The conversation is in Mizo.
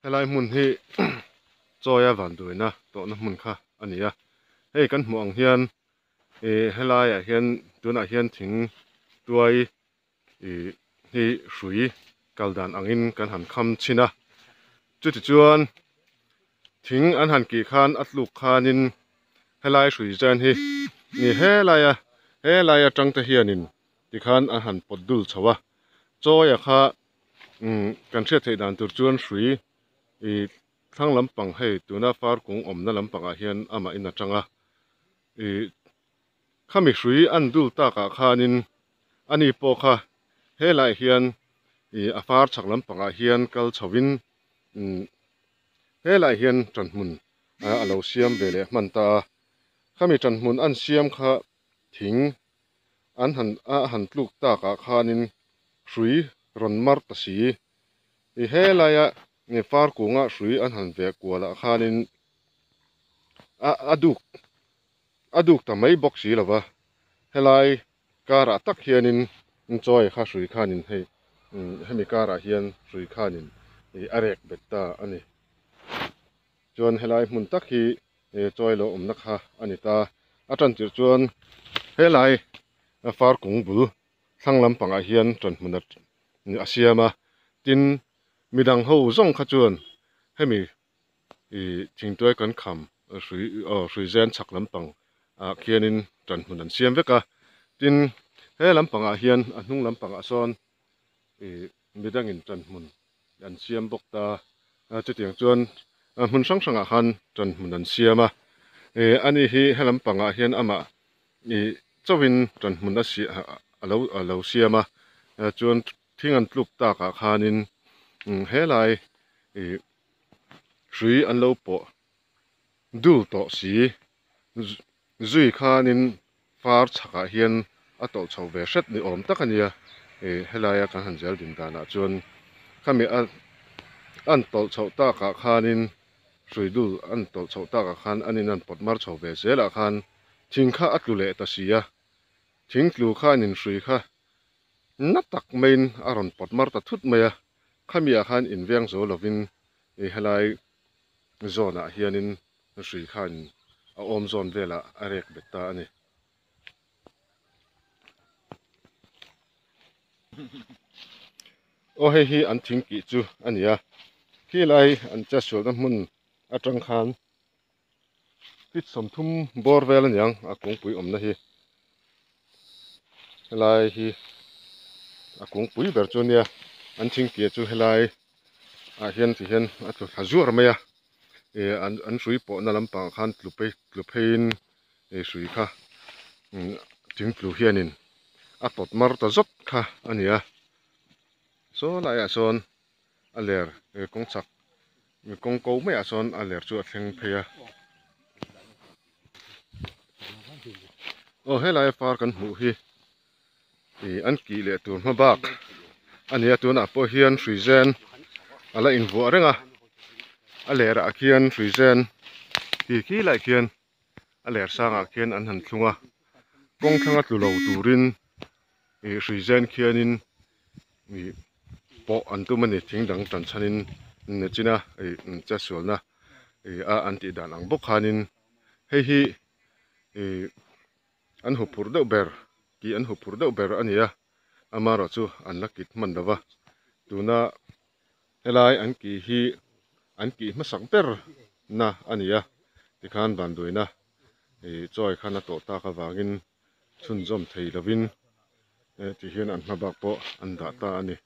Helai hmun hi chawia van duaina tawhna hmun kha a ni a, hei kan hmuh ang hian ih helaiah hian tunah hian thing tuai ih hi hrui kal dan angin kan han kham chhin a, chutichuan thing an han kih khan a tluk khanin helai hrui chen hi ih helaia helai atang te hianin tikhan an han pawt dul chho a, chawia kha. Umm kan hriat theih dan tur chuan hrui ih thlang lampang hei tuna far kung awmna lampangah hian amah in a tang a ih khami hrui an dul takah khanin ani pawh kha helaiah hian ih a far chhak lampangah hian kal chhoin umm helaiah hian ṭanhmun a lo siam ve leh hman ta a khami ṭanhmun an siam kha thing. An han a han tluk takah khanin hrui rawn mar ta si. I helaia nge far kunga hrui an han veh kualah khanin a a duk a duk ta mai bawk si lova. Helai karah tak hianin chawi kha hrui khanin hei hemi karah hian hrui khanin ih a rek bet ta a ni. Chuan helai hmun tak hi chawi lo awmna kha a ni ta. A tan tirh chuan helai far kung bul thlang lampangah hian tanhmun a siam a, tin midang ho zawng kha chuan hemi ih thingtuai kan kham hrui aw hrui zen chhak lampang ah khianin tanhmun an siam vek a, tin he lampangah hian a hnung lampangah sawn ih midangin tanhmun an siam bawk ta a chutiang chuan hmun hrang hrangah khan ṭan hmun an siam a ih ani hi helam pangah hian amah ih chauhin ṭan hmun a si a lo a lo siam a chuan thing an tluk takah khanin helai ih hrui an lo pawh dul tawh si zui khanin far chhakah hian a tawlh chho ve hret ni awm tak a nia ih helaia kan han zel din danah chuan khami a an tawlh chhoh takah khanin hrui dul an tawlh chhoh takah khan an in an pawt mar chho ve zelah khan thing kha a tlu leh ta si a thing tlu khanin hrui kha na tak maiin a rawn pawt mar ta thut mai a khami ah khan inveng zo lovin ih helai zawnah hianin hrui khan a awm zawn velah a rek bet ta a ni. Aw hei hi an thing kih chu a ni a, khilai an chetsualna hmun atang khan feet 30 bawr vel a niang a kungpui awmna hi helai hi a kungpui ber chu a nia an thing kih chu helai ah hian ti hian a tlu thla zuar mai a ih an an hrui pawhna lampangah khan tlu phei tlu pheiin ih hrui kha thingtlu hianin a tawt mar ta zawk kha a ni a saw laiah sawn a ler kawng chak kawng ko maiah sawn a ler chu a thleng phei a aw helai far kan hmuh hi ih an kih leh tur hma bak a ni a tunah pawh hian hrui zen a la invuah reng a a lerah khian hrui zen khi khi lai khian a ler sangah khian an han thlung a kawng thlanga tlu lo turin ih hrui zen khianin ih pawh an tum a ni thing dang tan chhanin nachina ih chetsualna ih a an tih dan ang bawk khanin hei hi ih an huphurh deuh ber tih an huphurh deuh ber a ni a amaherawh chu an la kit hman lo va tuna helai an kih hi an kih hmasak ber na a ni a tikhan vanduaina ih chawi khan a tawh tak avangin chhunzawm thei lovin ti hian an hma bak pawh an dah ta a ni.